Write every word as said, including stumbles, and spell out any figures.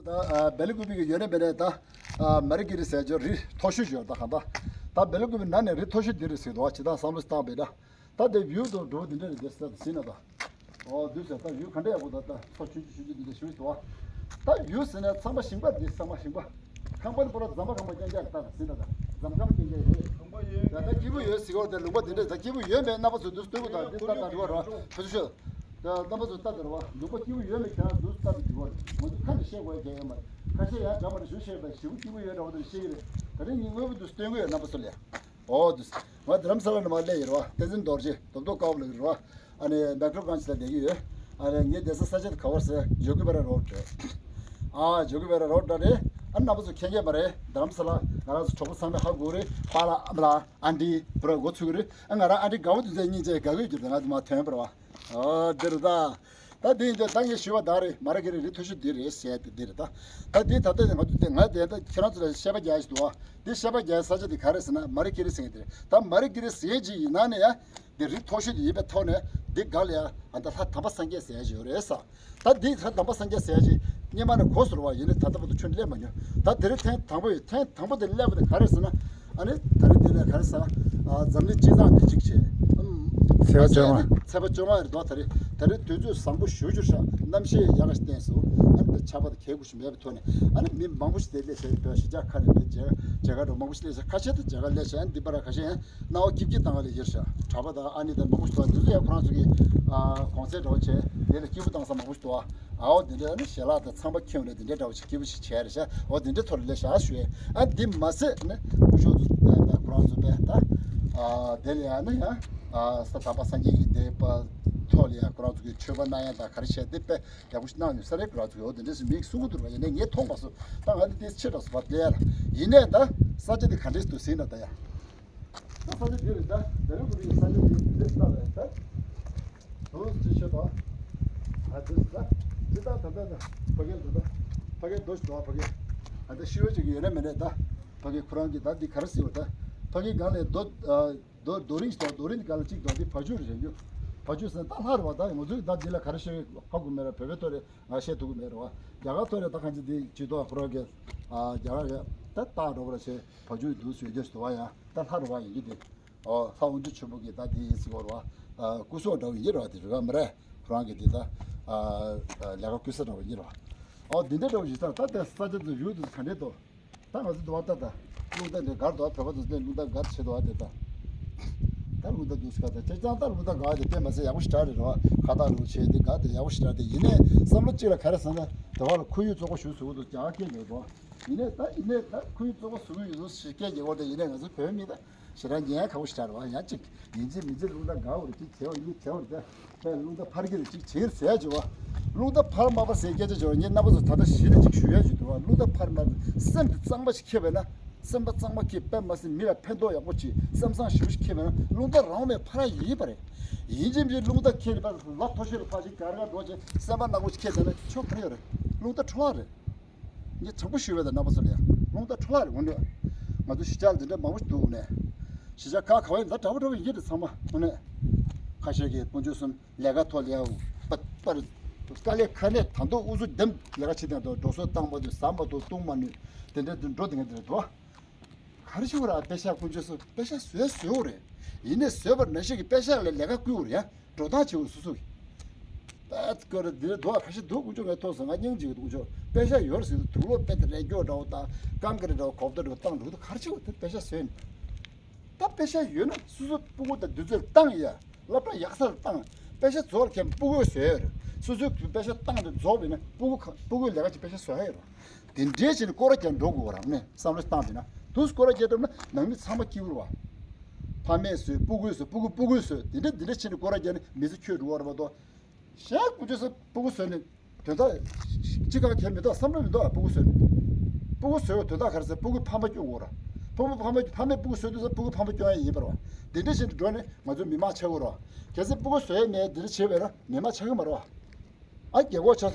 ད་ཨ་སྦེལ་ཀོབ་གི་ཡོད་ནས་མེད་ནས་ད་ཨ་མ་རི་ཀི་རི་ཟེར་རྒྱུ་རི་མཐོ་ཤོས་ཡོད་ད་གང་ད། ད་སྦེལ་ཀོབ་ནང་ནས་རི་མཐོ་ཤོས་འདི་རེད་ཟེར་འདུག་བ། ཇི་ལྟར་བསམ་བློ་བཏང་པས་ད། ད་དེ་བིའུ་དང་འགྲོ་འདི་འདྲ་རེད་དེ་ཟེར་ད་ཟིན་ན་ད། ཨོ་དུས་ཟེར་ད་བིའུ་ག་འདྲ་ཡག་པོ་ད་ད་ཚོ་ཆུང་ཆུང་ཆུང་ཆུང་འདི་འདྲ་ཞུ་ཡི་འདུག་བ། ད་བིའུ་ཟེར་ནས་ཚང་མ་ཞིང་པ་འདི་ཚང་མ་ཞིང་པ། ཁང་པ་ནི་པོ་ར་རྫམ་པ་ཁང་པ་རྐྱང་རྐྱང་རེད་ད་ཟིན་ད་ད། རྫམ་ཁང་རྐྱང་རྐྱང་རེད། ད་ད་སྐྱིད་པོ་ཡོད་ཟེར་གོ་ད་ལུང་པ་འདི་འདྲ་ད་སྐྱིད་པོ་ཡོད་མེད་རྣམ་པ་ཚོ་འདུག་སྟོན་གོ་ད་འདི་ད་ད་འགྲོ་བ་ར་ཕ་ཚུ་ཤོད། ད་རྣམ་པ་ཚོ་ལྟ་དེ་རེད་བ། ལུང་པ་སྐྱིད་པོ་ཡོད་མེད་ཁྱེད་རང་ཚོས་ལྟ་དེ་འདུག་བ། ང་ཚོ་ཁ་ནས་བཤད་དགོས་ཡ་གལ་ཡོད་མ་རེད། ཁ་ཤས་ཡང་འདྲ་མ་རེད་ཞུ་བཤད་པ་ཞེ་པོ་སྐྱིད་པོ་ཡོད་འདྲ་བོ་དེ་བཤད་ཀྱི་རེད། ད་རིང་ངས་དངོས་པོ་འདུག་སྟོན་གྱི་ཡོད་རྣམ་པ་ཚོ་ལ། ཨོ་དུས། ང་རྡ་རམ་ས་ལ་ནས་མར་སླེབས་ཡོད་རེད་བ། བསྟན་འཛིན་རྡོ་རྗེ་རྡོབ་རྡོབ་དཀར་པོ་ལགས་རེད་བ། ཨ་ནི་མེག་ཀྲོ་གྷན་ཇི་ལ་བསྡད་ཀྱི་ཡོད། ཨ་ནི་ངའི་བསྡད་ས་ས་ཆ་དེ་ག་བར་ཟེར་ཇོ་གི་བེ་ར་རོ་ཌི་རེད། ཨ་ཇོ་གི་བེ་ར་རོ་ཌི་རེད། ཨ་རྣམ་པ་ཚོ་མཁྱེན་གྱི་མ་རེད། རྡ་རམ་ས་ལ་ང་རང་ཚོ་གྲོགས་པོ་ཚང་མས་ཧ་གོ་རེད། པཱ་ལགས་ཨ་མ་ལགས་ཨན་ཊི་བུ་ར་འགོ་ཚུགས་ཀྱི་རེད། ཨ་ང་རང་ཨན་ཊི་དགའ་བོ་དུས་ཚོད་སྙིང་རྗེ་དགའ་གི་ཡོད་ཀྱི་རེད། ང་དུ་མ་ཐོན་པ་རེད་བ། ཨོ་འདི་རེད་ད། ད་འདི་ཡིན་དུས་ད་ངས་ཞུས་པ་ད་རེད། མ་རི་ཀི་རི་རི་མཐོ་ཤོས་འདི་རེད་ཟེར་ཏེ་འདི་རེད་ད། ད་འདི་ད་ལྟ་ང་ཚོ་འདི་ང་དེ་ད་ཁྱེད་རང་ཚོ་ལ་བཤད་པ་རྒྱག་ཞིག་འདུག་བ། འདི་བཤད་པ་རྒྱག་ས་ཆ་འདི་ག་རེ་ཟེར་ན་མ་རི་ཀི་རི་ཟེར་མཁན་འདི་རེད། ད་མ་རི་ཀི་རི་ཟེར་མཁན་ཅིག་ཡིན་ན་ནི་ཡ། འདི་རི་མཐོ་ཤོས་འདི་ཡིན་པའི་ཐོག་ནས་འདི་སྒང་ལ་ཡ་ཨ་ད་ལྷ་དམ་པ་སངས་རྒྱས་ཟེར་ཡ་ཞིག་ཡོད་རེད་ས། ད་འདི་ལྷ་དམ་པ་སངས་རྒྱས་ཟེར་ཡ་ཞིག་སྔོན་མ་ནས་གོ་སོང་བ་ཡིན་ནི་ད་ལྟ་བར་དུ་ཁྱོན་སླེབས་མ་མྱོང་། ད་དེ་རིང་ཐེངས་དང་པོ་ཡིན། ཐེངས་དང་པོ་དེ་སླེབས་པ་དེ་ག་རེ་ཟེར་ན། ཨ་ནི་ད་རེས་དེ་ལས་ག་རེ་ཟ། ཨ་འཛམ་གླིང་སྤྱི་བཏང་དེ་གཅིག་བྱས། ཨམ། ཚེས་པ་བཅོ་ལྔ། ཚེས་པ་བཅོ་ལྔ་རེད་དོ། ད་རེས་ད་རེས་དུས་ཚོད་བཟང་པོ་ཞེ་པོ་ཅིག་རེད་ཤག་གནམ་གཤིས་ཡག་ག་ཞིག་བསྟན་སོང་། ཨ་ནི་ད་ཆར་པ་དང་གད་ཁུག་ཞིག་མེད་པའི་ཐོག་ནས་ཨ་ནི་མི་མང་པོ་ཞིག་དེ་སླེབས་བྱས་བོད་གཞིས་ཆགས་ཁག་ནས་ཕེབས་བྱས་མཇལ་ཁ་འགྲོ་མང་པོ་ཞིག་སླེབས་ཤག་ཁ་ཤས་དང་མཇལ་ཁ་སླེབས་ཤག་ཨ་ནི་འདི་པར་ཁ་ཤས་ཡང་སྣང་བ་སྐྱིད་སྐྱིད་བཏང་ག་ལས་ཡོད་ཤག་གྲྭ་པ་དང་ཨ་ནི་དང་མང་པོ་ཞིག་འདུག་འདི་ཚོ་ཡང་ཁོ་རང་ཚོ་གི་ཨ་གོང་ཚད་འདྲ་བོ་བྱས་དེ་ལ་སྐྱིད་པོ་བཏང་ས་མང་པོ་ཞིག་འདུག་ཨ། ཨའོ་དེ་འདྲ་ནི་ཞལ་ལག་དང་ཚང་པ་ཁྱེར་ནས་དེ་འདྲ་འདྲ་བོ་ཞིག་སྐྱིད་པོ་ཞིག་བྱས་རེད་ཤག་འོ་དེ་འདྲ་ཐོག་ལ་སླེབས་ཤག་ཞུ་ཡས། ཨ་འདི་མ་ཟད་ནི་སྐུ་ཞབས་ཚོ་ད་ཁོ་རང་ཚོ་དཔེ་ད་ཨ་དེ་ལ་ཡང་ནི་ཡང་ཨ་ས་དམ་པ་སངས་རྒྱས་ཀྱི་དེ་པ་ཐོག་ལ་ཡང་ཁོ་རང་ཚོ་གི་མཆོད་པ་གནང་ཡས་དང་ག་རེ་བྱས་དེ་དཔེ་ཡག་པོ་ཞིག་གནང་ཡོད་ས་རེད། ཁོ་རང་ཚོ་གི་འོ་དེ་འདྲ་ཞིག་མིག་གསུང་གི་འདུག་ར། ཡིན་ནའི་ངས་མཐོང་མ་སོང་། ད་ང་འདི་དེ་ཕྱིར་ར་སོང་བ་ལས་ཡ་ལ་ཡིན་ནའི་ད་ས་ཆ་འདི་ག་འདྲས་འདུག་ཟིན་ན་ད་ཡ། ད་ས་ཆ་འདི་རེད་ད། དེ་རིང་ཁོ་རང་གི་ས་ཆ་འདི་འདི་ལྟ་བས་ད། དུ་ཅི་ཤོད་དོ། ཨ་དུ་ཟ། ཅི་ད་ད་ད་ད། ཕ་གི་ད་ད། ཕ་གི་རྡོ་ཞིག་དོ་ཕ་གི། ཨ་ད་ཤི་བ་ཅིག་ཡོད་ན་མེད་ན་ད། ཕ་གི་ཁོ་རང་གི་ད་འདི་ག་རེ་ཟེར་བ་ད། ཕ་གི་སྒང་ལ་རྡོ་ཨ་རྡོ་རྡོ་རིང་ཞིག་དོ། རྡོ་རིང་གི་སྒང་ལ་གཅིག་དོ། འདི་བ་ཕྱུགས་རེད་ཞེས་རྒྱུ། བ་ཕྱུགས་ཟེར་ན་ད་ལྷ་རེད་བ། ད་ང་ཚོས་ད་འདི་ལ་ག་རེ་ཤོད་ཧ་གོ་མེད་ར། བོད་པའི་ཐོག་ལ་ང་བཤད་ཐུབ་ཀྱི་མེད་ར་བ། རྒྱ་གར་ཐོག་ལ་ད་གང་ཅི་འདི་ཇུས་གཏོགས་ཁོ་རང་གི་ཨ་རྒྱ་གར་གི་ད་སྟག་འདྲ་བོ་ར་བྱས་བ་ཕྱུགས་འདུག་ཟེར་རྒྱུ་ཞིག་འདུག་བ། ཡང་ད་ལྷ་རེད་བ། ཡིན་གྱི་འདི། ཨོ་ལྷ་དབང་ཕྱུག་ཆེན་པོ་གི་ད་འདི་ཡིན་ཟེར་གོ་ར་བ། ཨ་སྐུ་སྲོག་འདྲ་བོ་ཡིན་གྱི་ར་བ། དེ་རེད་བ་མ་རེད། ཁོ་རང་གི་འདི་ད་ཨ་ལས་ཀ་བསྐུལ་ས་འདྲ་བོ་ཡིན་གྱི་ར་བ། ཨོ་འདི་འདྲ་འདྲ་བོ་ཞིག་ད་ད་དེ་ས་ཆ་དེ་ཡུལ་དེ་ག་འདྲས་འདུག་ད་ང་ཚོ་འདི་བ་ད་ད་རླུང་རྟ་འདི་སྒར་དུ་བོད་པ་ཚོ་འདི་རླུང་རྟ་སྒར་བྱེད་དུ་བ་དེ་ད། ད་རླུང་རྟ་འདུག་སེ་ག་ད་ཅེ་ཅང་ད་རླུང་རྟ་སྒར་དེ་བསྟན་མ་ཟད་ཡག་པོ་ཞེ་དྲག་རེད་རོ། ཁ་ཐག་རུ་བྱས་དེ་སྒར་དེ་ཡག་པོ་ཞེ་དྲག་དེ་ཡིན་ནའི་བསམ་བློ་གཅིག་ལ་ག་རེ་བསམ་ན་དེ་བ་ལ་ཁོར་ཡུག་བཙོག་པོ་ཞིག་བཟོ་གི་འདུག་རྒྱ་གར་སྐད་ཡོད་རོ། ཡིན་ནའི་ད་ཡིན་ནའི་ད་ཁོར་ཡུག་བཙོག་པོ་བཟོ་གི་ཡོད་ཟེར་སྐད་རྒྱག་གོ་དེ་ཡིན་ནའི་ང་ཚོ་བོད་མི་ད་ཞེ་དྲག་ཉན་ཡ་ཁག་པོ་ཞེ་དྲག་རེད་བ། ཡང་གཅིག་ཡིན་གཅིག་མིན་གཅིག་རླུང་རྟ་སྒར་བ་རེད། གཅིག་བྱས་པ་གཉིས་བྱས་པ་རེད་ད། དཔེ་རླུང་རྟ་འཕར་གྱི་རེད་ཅིག་བྱེད་ཟེར་ཡ་ཅིག་བ། རླུང་རྟ་འཕར་མ་འཕར་ཟེར་སྐད་ཆ་ཅིག་བ། ངས་རྣམ་པ་ཚོ་ད་ལྟ་གཞི་ནས་ཅིག་ཞུ་ཡ་ཅིག་འདུག་བ། རླུང་རྟ་འཕར་མ་འཕར་སེམས་དེ་གཙང་མ་ཞིག་འཁྱེར་བས་ན། སེམས་པ་གཙང་མ་འཁྱེར་དཔེ་མ་ཟད་མི་ལ་ཕན་ཐོགས་ཡག་པོ་ཅིག་སེམས་བཟང་ཞེ་པོ་ཞིག་འཁྱེར་བས་ན་རླུང་རྟ་རང་མེད་ཕར་ཡིན་པ་རེད། ཡིན་གཅིག་མིན་གཅིག་རླུང་རྟ་འཁྱེར་ནས་ཕར་ལ་མཐོ་ཤོས་ལ་ཕར་ཞིག་གར་གར་འགྲོ་ཅིག་སེམས་པ་ནག་པོ་ཞིག་འཁྱེར་བསྡད་ན་ཆོ་ག་རེ་ཡོད་རེད། རླུང་རྟ་འཕྲོ་བ་རེད། ངས་དྲང་པོ་ཞུས་པ་དང་རྣམ་པ་ཚོ་ལ་ཡང་རླུང་རྟ་འཕྲོ་བ་རེད། དངོས་གནས་ང་ཚོ་གཞིས་ཆགས་ལ་འདི་འདྲ་མང་པོ་ཞིག་འདུག་དངོས་གནས་གཞིས་ཆགས་ཁག་ཁག་པའི་ད་འདྲ་པོ་འདྲ་པོ་ཡིན་གྱི་རེད་ཚང་མ། དངོས་གནས་ཁ་ཤས་ཀྱིས་དཀོན་མཆོག་གསུམ་ལས་ཀ་ཐོག་ལ་ཡང་པ་པར་དཀའ་ལས་ཁ་ནས་ད་དུང་ཨུ་ཚུགས་འདེམས་ལས་ཀ་བྱེད་དང་དུ་འགྲོ་སོང་བཏང་མ་ཐུབ་ཟ་མ་ཐུབ་བཏུང་མ་ནུས་དེ་འདྲ་དུ་འགྲོ་དེ་ངས་དེ་རེད་དོ། ག་རེ་ཞིག་ར་པེ་ཤ་དཀོན་མཆོག་གསུམ་པེ་ཤ་བཟོས་བཟོས་འོ་རེད། ཡིན་ནས་བཟོས་པར་ནང་བཞིན་གྱི་པེ་ཤ་ལ་ལས་ཀ་བསྐུལ་འོ་རེད་ཡ། འགྲོ་སྟངས་བྱེད་འོ་སོ་སོ་གི། པད་ཀོ་ར་འདིར་རྡོ་ཁ་ཤས་འདུག་དཀོན་མཆོག་ངས་ཐོག་སོང་ང་སྙིང་རྗེ་གི་དཀོན་མཆོག་པེ་ཤ་ཡོད་རེད་ཟེར་དུག་ལོག་པད་དེ་རེ་སྐྱོ་འདྲ་བོ་དང་ཀམ་ཀ་རེ་འདྲ་བོ་གོབ་ད་འདྲ་བོ་བཏང་འདུག་ད་ག་རེ་བྱེད་འོ་དེ་པེ་ཤ་བཟོས་ནས། ད་པེ་ཤ་ཡོད་ན་སོ་སོ་སྤུ་གུ་དང་དུས་ཚོད་བཏང་ཡ། སློབ་གྲྭ་ཡག་ས་ལ་བཏང་། པེ་ཤ་རྫོགས་ལ་ཁྱེད་སྤུ་གུས་བཟོས་ཡོད་རེད། སོ་སོའི་པེ་ཤ་བཏང་དེ་རྫོགས་པས་ན་སྤུ་གུ་ཁ་སྤུ་གུའི་ལས་ཀ་ཅིག་པེ་ཤ་བཟོ་ཡ་ཡོད་རེད། དེ་འདྲའི་ཕྱིར་སྐོར་ར་རྒྱག་འགྲོ་དགོས་ར་ནས་བསམ་བློ་བཏང་དེ་ན་དུས་སྐོར་ར་རྒྱག་ཐུབ་ན་ནང་མི་ཚང་མ་སྐྱིད་པོ་རེད་བ། ཕ་མས་བཟོས་སྤུ་གུས་བཟོས་སྤུ་གུ་སྤུ་གུས་བཟོས་དེ་འདྲ་དེ་འདྲ་ཕྱིར་སྐོར་ར་རྒྱག་ནས་མི་ཚེ་འཁྱོལ་འགྲོ་བ་རེད་མ་གཏོགས། གཞན་དཀོན་མཆོག་གསུམ་སྤུ་གུ་བཟོས་ནས་དོན་དག་ཅི་གང་གལ་མི་འདུག་བསམ་བློ་མི་འདུག་སྤུ་གུ་བཟོས་ནས། སྤུ་གུ་བཟོས་པའི་དོན་དག་ག་རེ་ཟེར་སྤུ་གུ་ཕ་མ་སྐྱོང་དགོས་ར། སྤུ་གུ་ཕ་མ་ཕ་མས་སྤུ་གུ་བཟོས་དུས་ཙམ་སྤུ་གུ་ཕ་མ་སྐྱོང་ཡ་ཡིན་པ་རེད་བ། དེ་འདྲ་བྱས་ནས་འགྲོ་ནས་ང་ཚོ་མི་མང་ཆགས་དགོས་ར། གལ་སྲིད་སྤུ་གུ་བཟོས་ཡ་མེད་འདི་འདྲ་བྱས་པས་ན་མི་མང་ཆགས་ཀྱི་མ་རེད་བ། ཨ་རྒས་འཁོགས་ཆགས་སོང་།